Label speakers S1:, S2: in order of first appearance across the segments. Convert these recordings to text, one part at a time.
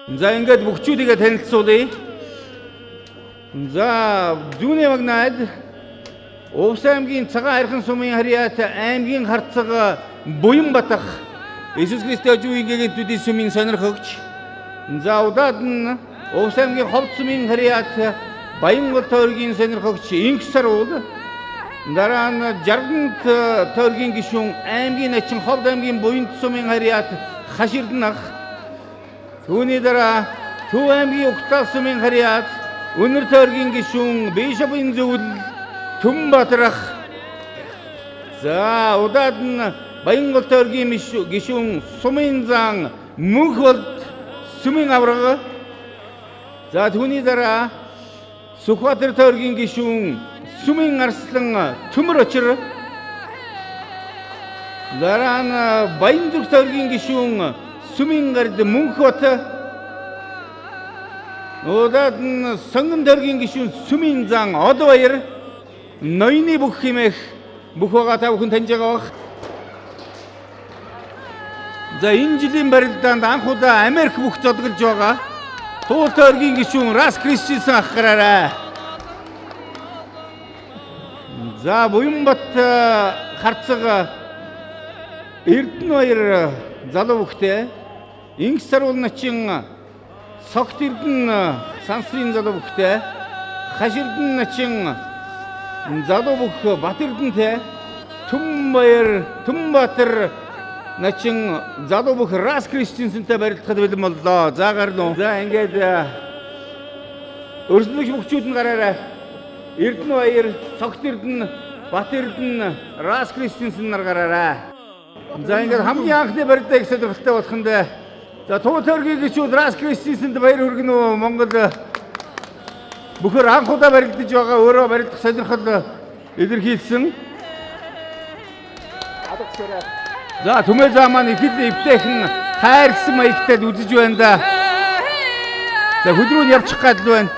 S1: За ингээд бөхчүүдийгээ танилцуулъя. За зүүнээ магнаад Увс аймгийн Цагаан Хайрхан сумын харьяат аймгийн харцаг Буянбатах Иесус Христийн хожим үеийн төдий сүмийн сонирхогч. За удаад нь Увс аймгийн Ховд сумын харьяат Баянгол тойргийн сонирхогч Инх Саруул. Дараа нь Жаргант тойргийн гишүүн аймгийн начин Ховд аймгийн Буянт сумын харьяат Хаширднах. Түүний дараа Төв аймгийн Угтал сумын харьяат Өнөр тойргийн гишүүн Бишопын зөвлөл Түмбатрах. За удаад нь Баянгол тойргийн гишүүн Сумын зан Мөнх болд Сүмийн авраг. За түүний дараа Сүхбаатар тойргийн гишүүн Сүмийн арслан Төмөр очир. Дараа нь Баянзүрх тойргийн гишүүн Сүмийн гард Мөнх бот. Удаад нь Сонгон тойргийн гишүүн Сүмийн зан Од баяр. Ноёны бүх хэмээх бүх байгаа та бүхэн таньж байгаа бах. За энэ жилийн барилдаанд анх удаа Америк бүх зодголж байгаа. Туул тойргийн гишүүн Рас Кристенсен ах гараарай. За Буянбат харцаг Эрдэнэ баяр залуу бүхтэй Инх Саруул начин Согт Эрдэнэ сансрын залуу бүхтэй Хаширдэн начин залуу бүх Бат Эрдэнэтэй Түмбаяр Түмбаатар начин залуу бүх Рас Кристенсентэй барилдахад бэлэн боллоо. За гарна уу? За ингээд өрсөлдөгч бөхчүүд нь гараарай. Эрдэнэ баяр, Согт Эрдэнэ, Бат Эрдэнэ, Рас Кристенсен нар гараарай. За ингээд хамгийн анхны барилдаа их сонирхолтой болох нь дээ. За Туул тойргийн гишүүд Рас Кристенсенд баяр хүргэнэ үү? Монгол бөхөр анх удаа барилдаж байгаа, өөрөө барилдах сонирхол илэрхийлсэн. За Түмээ заа маань их л эвтэйхэн хайрлсан маягтай л үзэж байна да. За хөдрөө нь явчих гад л байна.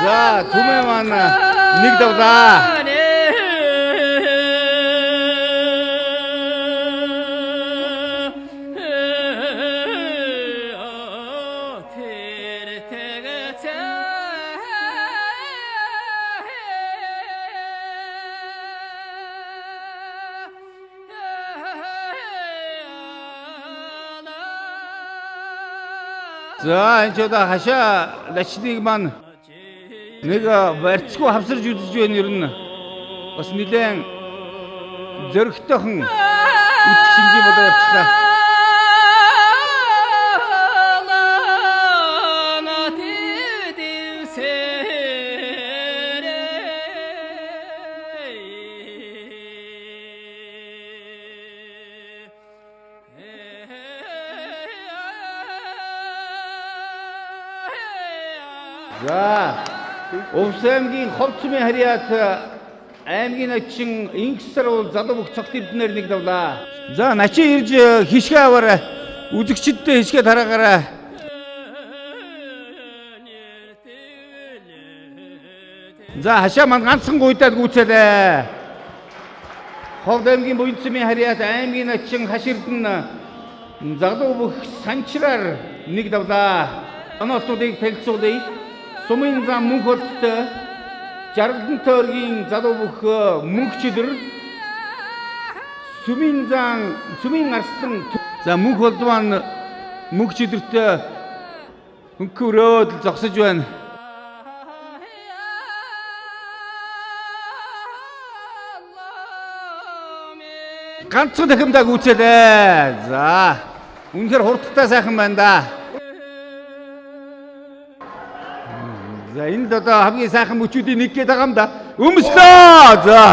S1: За Түмээ маань нэг давлаа. За энэ ч одоо хашаа лачныг маань нэг барьцгүй хавсарч үзэж байна ер нь. Бас нэлээд зөрөгтэйхэн үт шинжий болоо явчлаа. За Увс аймгийн Ховд сумын харьяат аймгийн начин Инх Саруул залуу бүх Цогт Эрдэнээр нэг давлаа. За начин ирж хишгэ аваарай. Үзэгчдтэй хишгэ тараагаарай. За хашаа маань ганцхан гуйдаад гүйцээлээ. Ховд аймгийн Буян сумын харьяат аймгийн начин Хаширдэн залуу бүх Санчраар нэг давлаа. Оноолтуудыг танилцуулъя. Сумын зам Мөнх болдтой Жаргалан тойргийн залуу бүх Мөнх чидэр Сүмийн зан Сүмийн арслан. За Мөнх болд маань Мөнх чидэртэй хөнгө өрөөд зогсож байна. Ганцхан тахимдаа гүйцээлээ. За үнэхээр хурдтай сайхан байна да. За энэ л одоо хамгийн сайхан мөчүүдийн нэг гээд байгаа юм да. Өмслөө. За.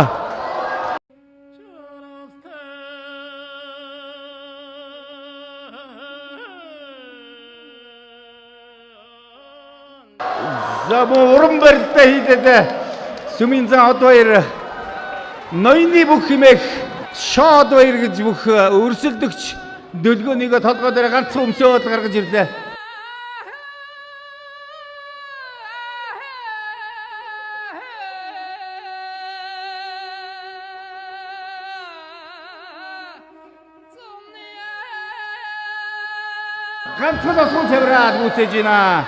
S1: За мөн уран барилдаа хийлээ. Сүмийн зан Од баяр ноёны бүх хэмээх Шоод баяр гэж бүх өрсөлдөгч дөлгөөнийг толгой дээр ганцхан өмсөөд гаргаж ирлээ. Ганцхан осгон цавраад гүйцээж байна.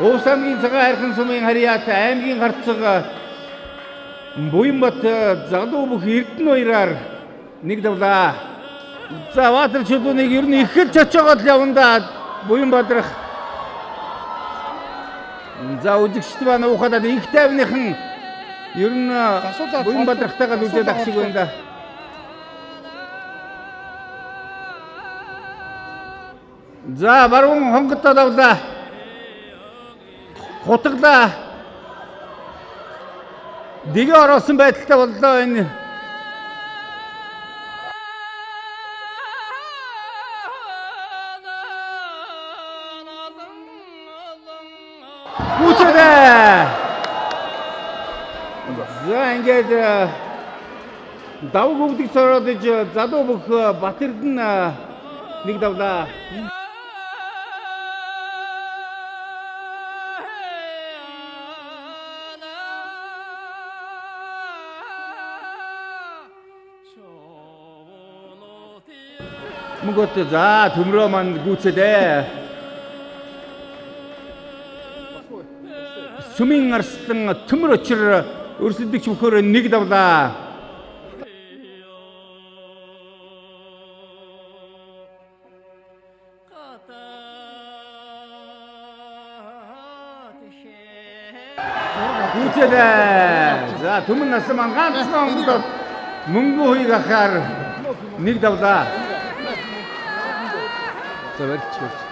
S1: Увс аймгийн Цагаан хайрхан сумын харьяат аймгийн гарцаг Буянбат залуу бүх Эрдэнэ хоёроор нэг давлаа. За Баатар чулууныг ер нь их л чочоогоод л явна да Буян Бадрах. За үзэгчд маань уухадаад их тайвныхан ер нь Буян Бадрахтайгаа л үзээд ах шиг байна да. За баруун хонготоо давлаа. Хутгалаа. Дэгэ ороосон байдалтай боллоо энэ. Гүцээ. За ингээд давг өгдөг сороод залуу бүх Бат Эрдэнэ нэг давлаа. Мөнгөт за төмрөө маань гүйцэлээ. Сүмийн арслан төмөр очир өрсөлдөгч бүхөр нэг давлаа. Гүйцэлээ. За төмөн насан маань ганцхан онгодод мөнгө хуйг ахаар нэг давлаа. За барьчих барьчих.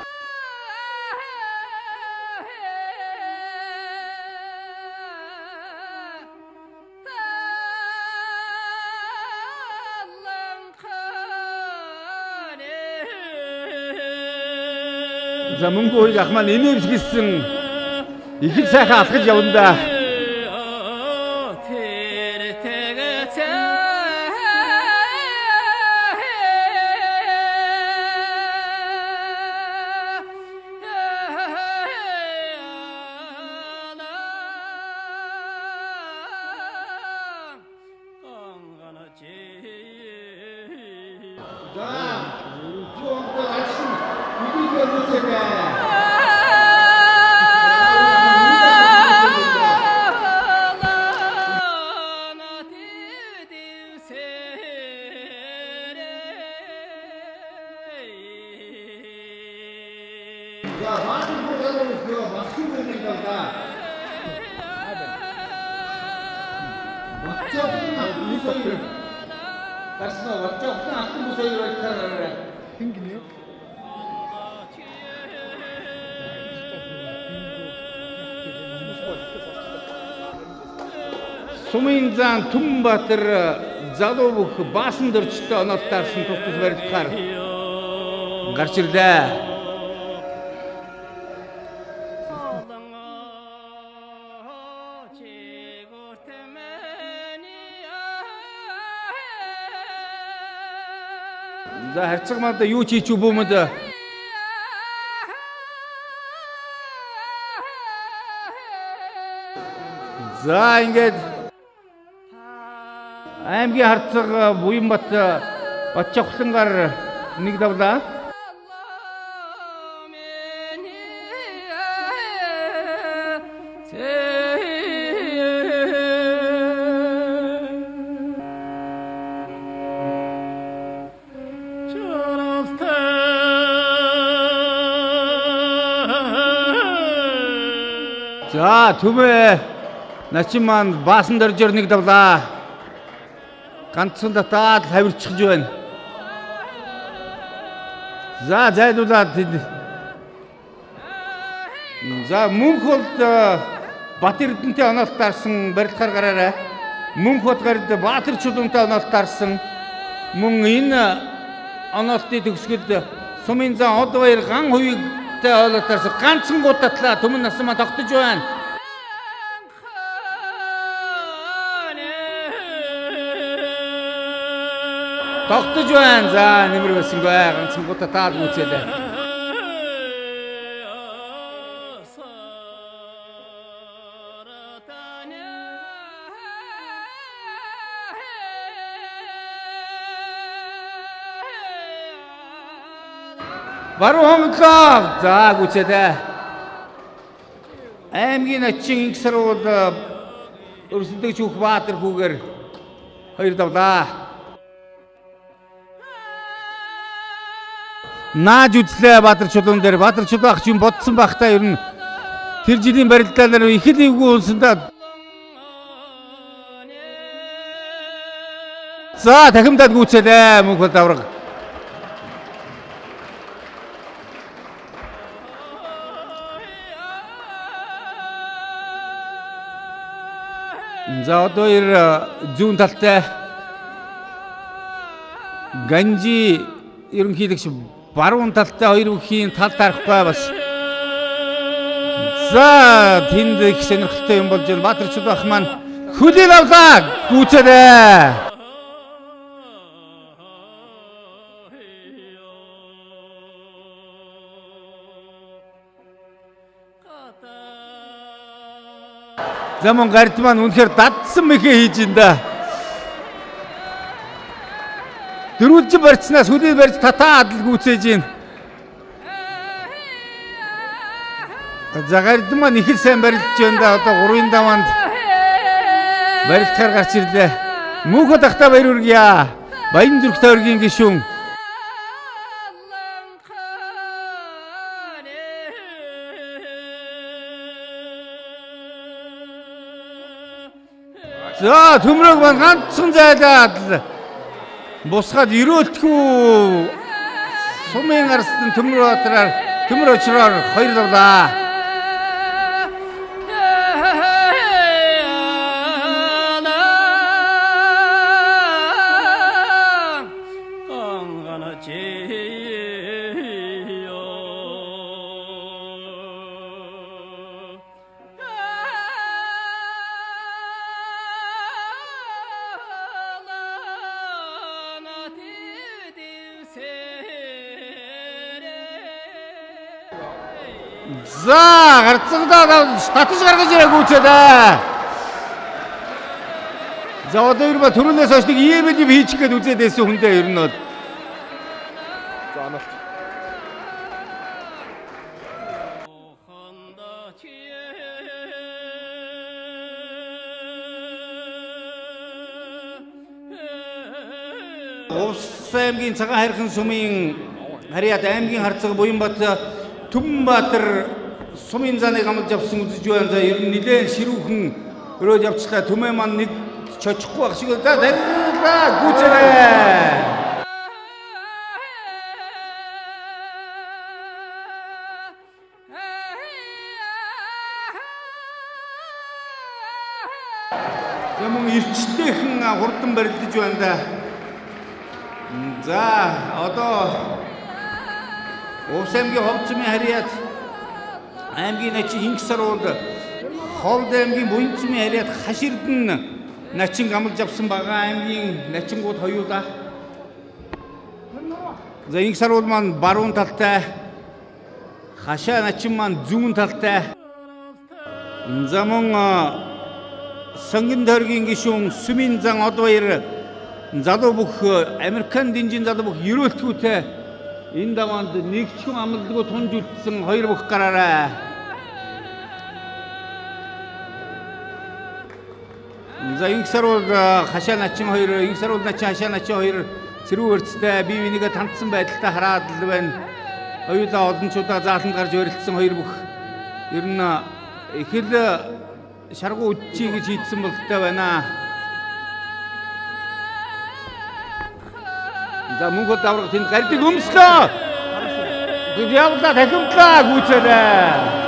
S1: За мөнгө хуйг ах маань инээмсэглэсэн их л сайхан алхаж явна да. Сумын зан Түмбатар залуу бүх баасан дөржтэй оноод таарсан тус тус барилгаар гарч ирлээ. За харьцаг манд юу ч хийч бүүмэд. За ингээд аймгийн харцаг Буянбат Батчавхлангаар нэг давлаа. За түмээ начин маань баасан дөржөр нэг давлаа. Ганцхан татаад хавирчихж байна. За зайлуулаад. За мөнх болд Бат Эрдэнэтэй оноолт таарсан барилгаар гараарай. Мөнх бод гард Баатар чулуунтай оноолт таарсан. Мөн энэ оноолтын төгсгөлд Сумын зан од баяр ган хувигтай оноолт таарсан. Ганцхан гууд татлаа түмэн насан маань тогтож байна. Тогтож байна. За нэмэр байсангүй. Ганцхан гууд татаад гүйцээлээ. Баруун хонглоо. За гүцээлээ. Аймгийн начин инх саруул өрсөлдөгч Хөх Баатар хүүгээр 2 давлаа. Нааж үзлээ Баатар чулуун дээр. Баатар чулуу ах юм бодсон байхдаа ер нь тэр жилийн барилдаанаар их л эвгүй унсандаа. За тахимдаад гүцээлээ мөнх бол давраг. За одоо зүүн талтай Ганжи ерөнхийлөгч баруун талтай хоёр бүхийн тал тарахгүй бас. За тэнд их сонирхолтой юм болж байна. Баатар чулуу ах маань хөлийг авлаа гүцээлээ. За мөн гард маань үнэхээр дадсан мэхээ хийж ин да. Дөрвөлжин барьцнаас хөлийг барьж татаад л гүцээж ин. За гард маань их л сайн барилж байна да. Одоо 3-ын даваанд барилдахаар гарч ирлээ. Мөнхө тахта баяр хүргье. Баян зүрх тойргийн гишүүн. За төмрөг маань ганцхан зайлаад бусгаад өрөөлтгүй сумын арстан төмөр баатараар төмөр очроор 2 давлаа. За гарцагдаад татаж гаргаж ирээ гүцээлээ. За одоо ер нь түрүүнээс хойш нэг ийм л юм хийчих гээд үзээд байсан хүндээ ер нь бол.
S2: За аналт.
S1: Увс аймгийн Цагаан хайрхан сумын Харьяат аймгийн харцаг Буянбат Түмбаатар сумын заныг амлаж авсан үзэж байна. За ер нь нилээн ширүүхэн өрөөд явчлаа. Түмээ маань нэг чочихгүй байх шиг. За дагнаа гүцээрээ. За мөн эрчтэйхэн хурдан барилдаж байна да. За одоо Увс аймгийн Ховд сумын Харьяат аймгийн начин Инх саруул Ховд аймгийн Буян сумын Харьяат Хаширдэн начин амлаж авсан байгаа аймгийн начингууд хоёулаа. За Инх саруул маань баруун талтай, хашаа начин маань зүүн талтай. За мөн Сонгон тойргийн гишүүн Сүмийн зан Одбаяр залуу бүх Американ дэнжин залуу бүх ерөөлтгүүтэй энэ даваанд нэг ч хүн амлалгүй тунж үлдсэн хоёр бүх гараарай. За инх саруул хашаа начин хоёр, инх саруул начин хашаа начин хоёр сэрүү өрцтэй бие бинийгээ тандсан байдалтай хараад л байна. Хоёулаа олончуудаа зааланд гарч барилдсан хоёр бүх ер нь их л шаргуу үдчий гэж хийдсэн бололтой байна. За мөнх бол давраг тэнд гардыг өмслөө. Явлаа тахимтлаа гүцээлээ.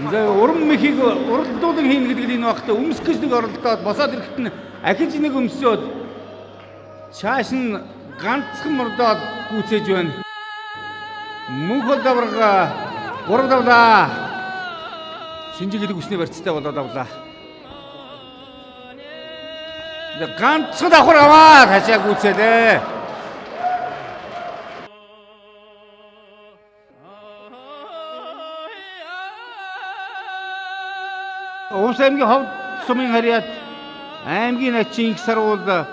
S1: За урам мэхийг уралдуулан хийнэ гэдэг нь энэ багтаа өмсөх гэж нэг оролдоод босоод ирэхэд нь ахиж нэг өмсөөд чааш нь ганцхан мордоод гүйцээж байна. Мөнх бол давраг 3 давлаа. Шинжиг гэдэг үсний барьцтай болоод авлаа. Ганцхан давхар аваад хашаа гүйцээлээ. Увс аймгийн Ховд сумын харьяат аймгийн начин их сарвал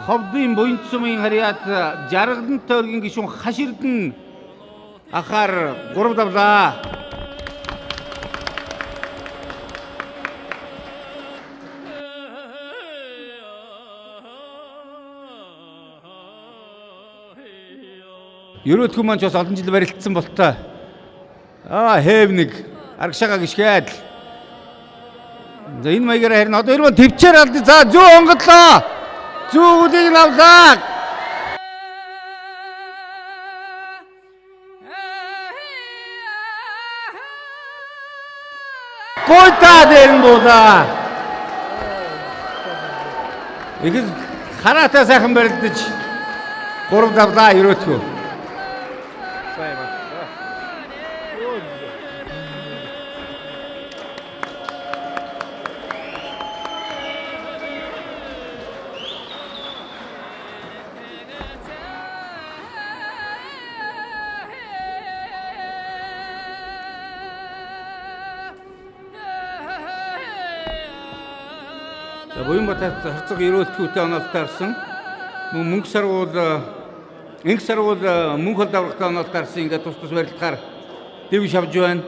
S1: Ховдын буянт сумын харьяат Жаргалан тойргийн гишүүн Хаширдэн ахаар 3 давлаа. Ерөөлтгөн маань ч бас олон жил барилдсан болтой. Хэв нэг аргашаага гიშгээд. За энэ маягаар харин одоо ирвэн төвчээр алд. За зүү онголлоо. Зүү үлийг нь авлаа. Гойта дээр нь буулаа. Их хараатай сайхан барилдаж 3 давлаа ерөөтгөө. Буянбат харцаг ерөөлтгүүтэй оноолтаарсан. Мөнх саргуул инх саргуул мөнх хол даврагтай оноолтаарсан ингээд тус тус барилдахаар дэв шавж байна.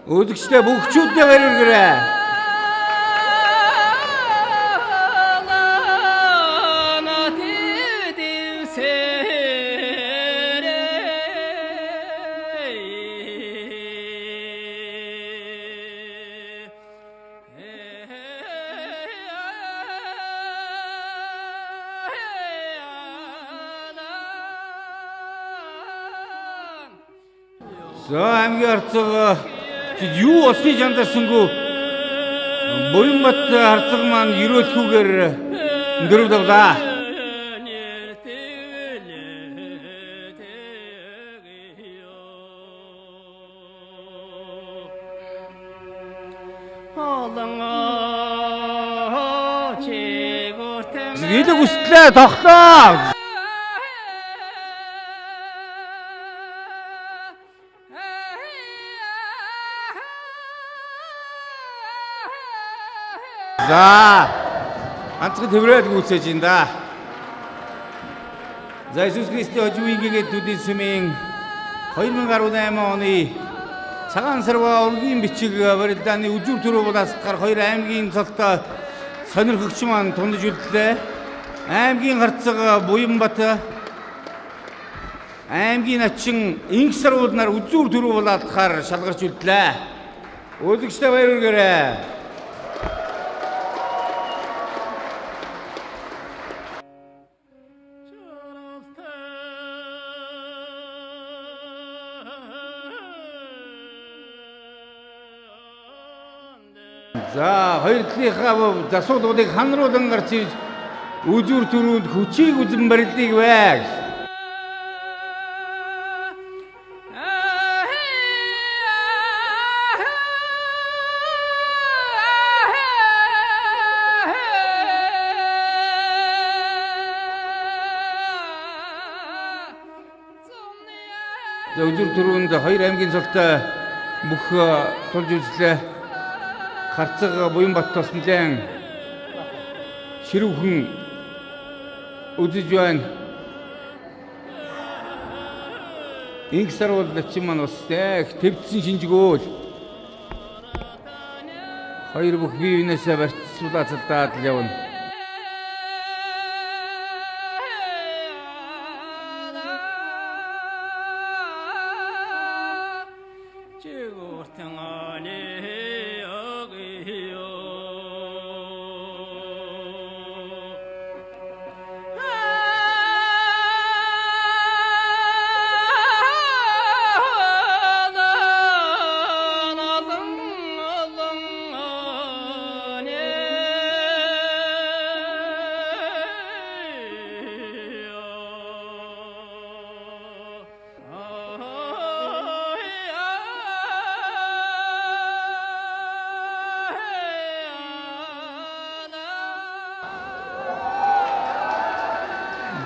S1: Өөдөгчтэй бүгчүүддээ баяр хүргээрэй. За аймгийн харцаг юу болсныг анзаарсангүй Буянбат харцаг маань ерөөлхүүгээр 4 давлаа. Илэг үстлээ тоглоо. За ганцхан тэврээд гүйцээж ин да. За Иесус Христийн хожим ингээгээд төдий сүмийн 2018 оны цагаан сарва ургийн бичиг барилдааны үзүүр төрөө булаасдахаар хоёр аймгийн цолтой сонирхогч маань тундаж үлдлээ. Аймгийн харцаг Буянбат аймгийн начин инх сарвал нар үзүүр төрөө булаасдахаар шалгарч үлдлээ. Үзэгчдээ баяр хүргээрэй. За хоёр талынхаа засуулгуудыг ханруулан гарч ирж үзүүр төрөнд хүчийг үзэн барилдыг вэ. За үзүүр төрөнд хоёр аймгийн цолтой бүх тулж үзлээ. Харцаг Буянбат бас нэлээд ширүүхэн үзэж байна. Инх сарвал начин маань бас их твдсэн шинжгөөл. Хоёр бүх бие биенээсээ барьцуулаад л явна.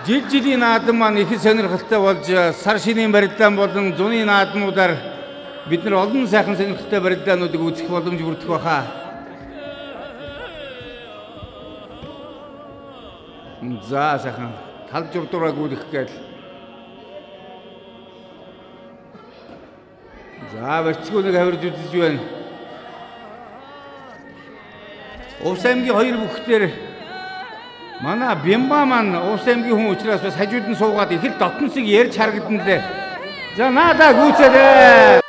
S1: Жил жилийн наадам маань их сонирхолтой болж сар шинийн барилдаан болон зуны наадмуудаар бид нар олон сайхан сонирхолтой барилдаануудыг үзэх боломж бүрдэх байхаа. За сайхан тал журдураа гүйлэх гээл. За барьцгүй нэг хавирж үзэж байна. Увс аймгийн хоёр бүхтэр манай Бямба маань Увс аймгийн хүн учраас бас хажууд нь суугаад их л дотносыг ярьж харагдан лээ. За наадаа гүйцээлээ.